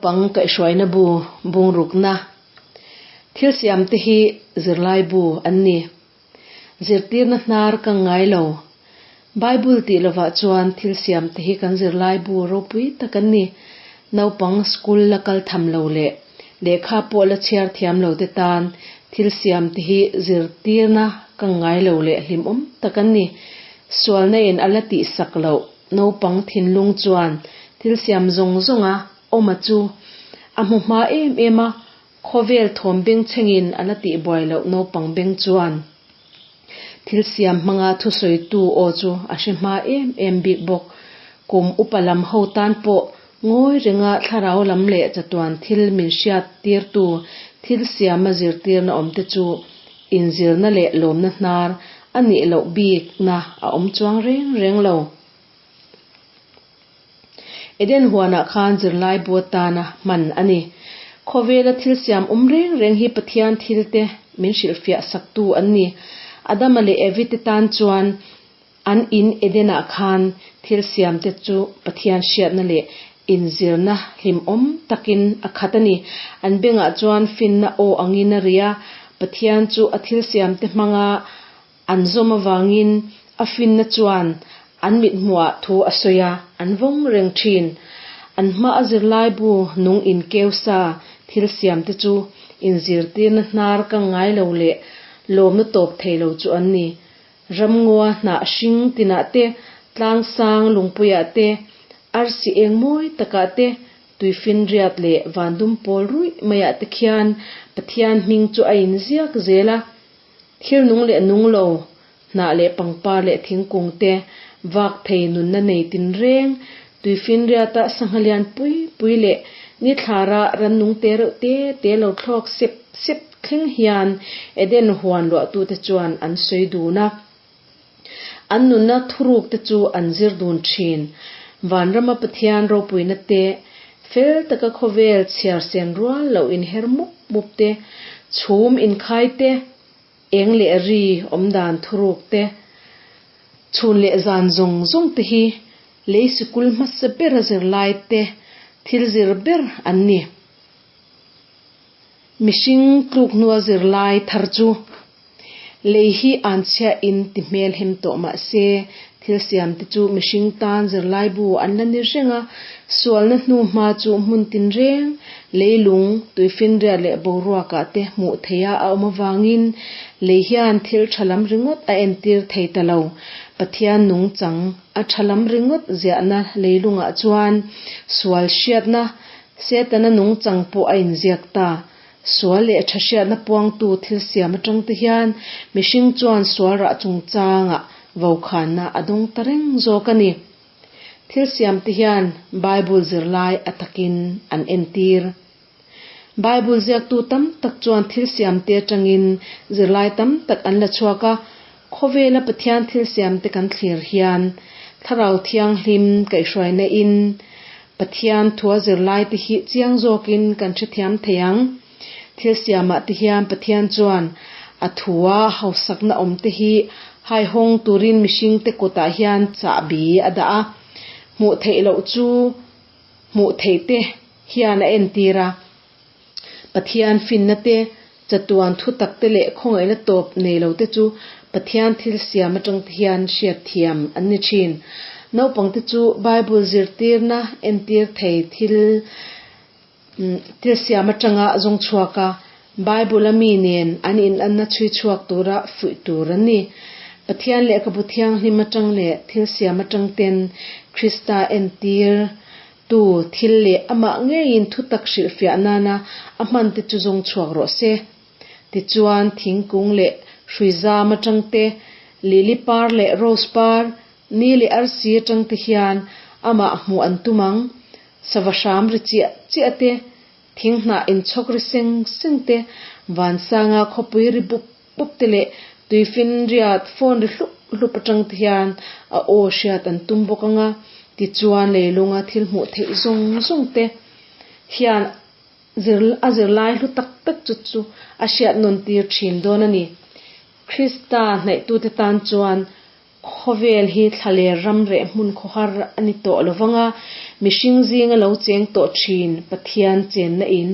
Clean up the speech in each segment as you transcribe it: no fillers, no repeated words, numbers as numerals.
Naupang kaihhruaina bu bungrukna thil siamte hi zirlai bu an ni. Zirtirna hnar ka ngai lo. Bible tih lovah chuan thil siamte hi kan zirlai bu ropui tak an ni. Naupang school la kal tham lo leh lehkha pawh la chhiar thiam lo te tan thil siamte hi zirtirna ka ngai lo leh hlimawm tak an ni. Sualna in a la tihsak loh naupang thinlung chuan thil siam zawng zawnga awma chu a hmu hma em em a, Khawvel thawm bengchhengin a la tihbuai loh naupang beng chuan thil siam hmanga thusawitu aw chu a hre hma em em bik bawk. Kum upa lam ho tan pawh ngawi renga thlarau lam leh chatuan thil min hriat tirtu thil siama zirtirna awmte chu inzirna leh lawmna hnar a nih loh bikna a awm chuang reng reng lo. Eden huanah khan zirlai bu atana hman a ni. Khawvela thil siam awm reng reng hi Pathian thilte min hrilhfiah saktu an ni. Adama leh Evi te tan chuan an in Edenah khan thil siamte chu Pathian hriatna leh inzirna hlimawm takin a khat a ni. An bengah chuan finna aw angin a ri a, Pathian chu a thil siamte hmanga An zawm avangin a finna chuan an mithmuhah thu a sawi a, an vawng reng thin. An hma a zirlaibu nung inkeu sa thil siamte chu inzirtirna hnar ka ngai lo leh lawmna tawp thei lo chu an ni. Ramngaw hnah hring tinah te, tlang sang lungpuiah te, arsi eng mawi takah te, tuifinriat leh vandum pawl ruih maiah te khian Pathian hming chu a inziak zel a. Thil nung leh nung lo, hnah leh pangpar leh thingkung te, vak thei nunna nei tinreng, tuifinriata sangha lian pui pui leh nithlara rannung te reuh te te lo thlawk sep sep thleng hian Eden huan luahtute chuan an sawi dun a. An nunna thuruk te chu an zir dun thin. Vanrama Pathian ropuina te, fel taka khawvel chhiar sen rual loh inher mup mup te, chhum inkhai te, eng leh ri awmdan thuruk te, chhun leh zan zawng zawng te hi lei sikul hmasa bera zirlai te thil zir ber an ni. Mihring tluk hnua zirlai thar chu Lei hi an chhiah in ti hmel hem tawh mah se, thil siam te chu mihring tan zirlaibu an la ni reng a, sualna hnu hma chu hmun tinreng, leilung, tuifinriat leh boruakah te hmuh theiha a awm avangin lei hian thil tha lam ringawt a entir thei ta lo. Pathian nungchang a tha lam ringawt ziahna leilungah chuan sual hriatna, Setana nungchang pawh a inziak ta. Sual leh tha hriatna puangtu thil siam atang te hian mihring chuan sual rah chungchangah vokhanna a dawng ta reng zawk a ni. Thil siam te hian Bible zirlai a takin an entir. Bible ziaktu tam tak chuan thil siam te atangin zirlai tam tak an la chhuak a, khawvela Pathian thil siam te kan thlir hian Thlarau Thianghlim kaihhruaina in Pathian thua zirlai te hi chiang zawkin kan hrethiam thei ang. Thil siamah te hian Pathian chuan a thua hausakna awm te hi haihawng turin mihring te kutah hian chahbi a dah a, hmuh theih loh chu hmuh theih te hian a entir a. Pathian finna te, chatuan thutak te leh khawngaihna tawp nei lo te chu Pathian thil siam atang te hian hriatthiam an ni thin. Naupang te chu Bible zirtirna entir thei thil thil siam atanga zawng chhuak a, Bible a mi nen an inanna chhui chhuak tura fuih tur an ni. Pathian lehkhabu thianghlim atang leh thil siam atang ten Krista entir Tu thil leh amah ngeiin thutak hrilhfiah nana a hman te chu zawng chhuak rawh se. Tichuan thingkung leh hrui zam atang te, lily par leh rose par, ni leh arsi atang te hian amah hmuh an tum ang. Sava hram ri chiah chiah te, thinghnah inchhawk ri seng seng te, vansanga khawpui ri bup bup te leh tuifinriat phone ri hlup hlup atang te hian a aw hriat an tum bawk ang a, tichuan leilunga thil hmuh theih zawng zawng te hian zir a zirlai hlu tak tak chu chu a hriat nawn tir thin dawn a ni. Krista hnaihtute tan chuan. Khawvel hi thlaler ram reh hmun khawhar a ni tawh lo vang a, mihring zinga lo cheng tawh thin Pathian chenna in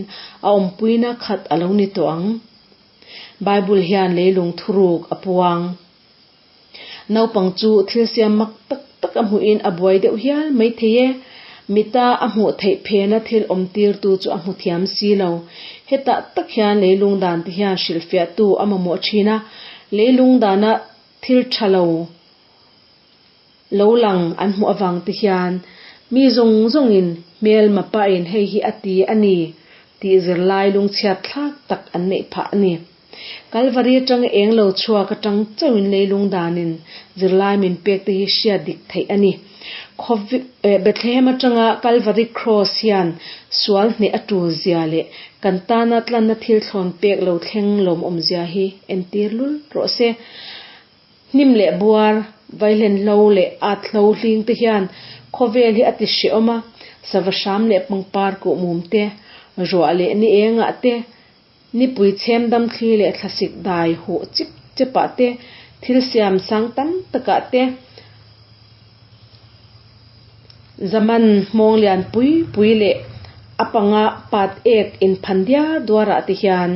a awmpuina khat a lo ni tawh ang. Bible hian leilung thuruk a puang. Naupang chu thil siam mak tak tak a hmuhin a buai deuh hial mai thei e. Mita a hmuh theih phena thil awm tirtu chu a hmu thiam si lo. Hetah tak hian leilung dan te hian hrilhfiahtu a mamawh thin a, leilung dana thil tha lo lo lang an hmuh avang te hian mi zawng zawngin hmelma pahin hei hi a ti a ni tih zirlai lungchhiat thlak tak an neih phah a ni. Kalvari atanga eng lo chhuak atang chauhin leilung danin zirlai min pek te hi hriat dik theih a ni. Bethlehem atanga Kalvari Cross hian sual hneh a tul zia leh kan tana tlanna thil thlawn pek lo thleng lawmawm zia hi entir lul rawh se. Hnim leh buar, vaihlenhlo leh athlo hling te hian khawvel hi a ti hrehawm a, sava hram leh pangpar kuhmum te, ruah leh ni engah te, Nipui chhem damthli leh thlasik dai huh chip chepah te, thil siam sang tam takah te, zaman hmawng lian pui pui leh a panga pat ek inphan diar duarah te hian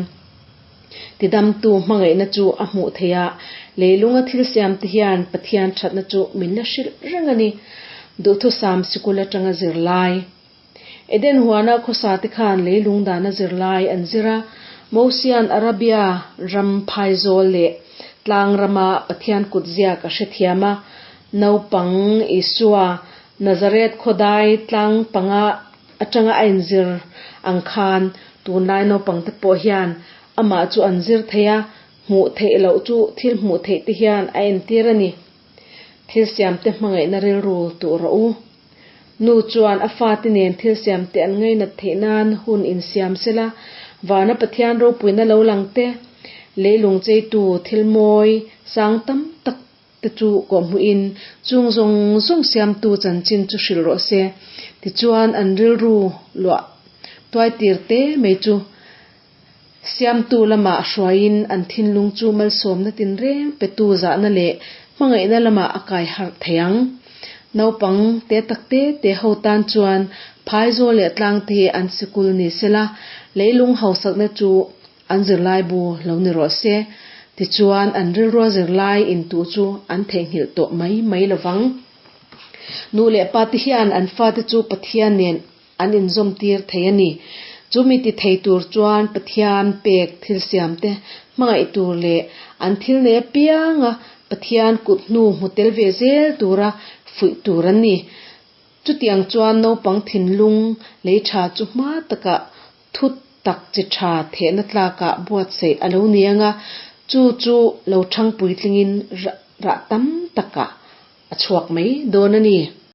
tidamtu hmangaihna chu a hmuh theih a, leilunga thil siam te hian Pathian thatna chu min la hrilh reng a ni. Duhthusam sikul atanga zirlai. Eden huana khawsa te khan leilung dana zirlai an zir a, Mosian Arabia ram phaizawl leh tlang rama Pathian kut ziak a hrethiam a, naupang Isua Nazareth khawdai tlang panga atanga a inzir ang khan tunlai naupang te pawh hian amah chu an zir thei a, hmuh theih loh chu thil hmuh theih te hian a entir a ni. Thil siamte hmangaihna rilru tuh rawh u. Nu chuan a fate nen thil siamte an ngainat theih nan hun insiam sela, vana Pathian ropuina lo lang te, leilung cheitu thil mawi sang tam tak te chu kawhhmuhin chung zawng zawng siamtu chanchin chu hrilh rawh se. Tichuan an rilru luah tuaitir te mai chu Siamtu lamah hruaiin an thinlung chu malsawmna tinreng petu zahna leh hmangaihna lamah a kai harh thei ang. Naupang te tak te te ho tan chuan phaizawl leh tlang te hi an sikul ni sela, leilung hausakna chu an zirlaibu lo ni rawh se. Tichuan an rilrua zirlai intuh chu an theihnghilh tawh mai mai lovang. Nu leh pa te hian an fate chu Pathian nen An inzawmtir thei a ni. Chu mi ti thei tur chuan Pathian pek thil siamte hmangaih tur leh an thil nei apianga Pathian kut hnu hmu tel ve zel tura fuih tur an ni. Chutiang chuan naupang thinlung lei tha chu hma takah thu tak chi tha thehna tlakah buatsaih a lo ni ang a, chu chu lo thangpuitlingin rah tam takah a chhuak mai dawn a ni.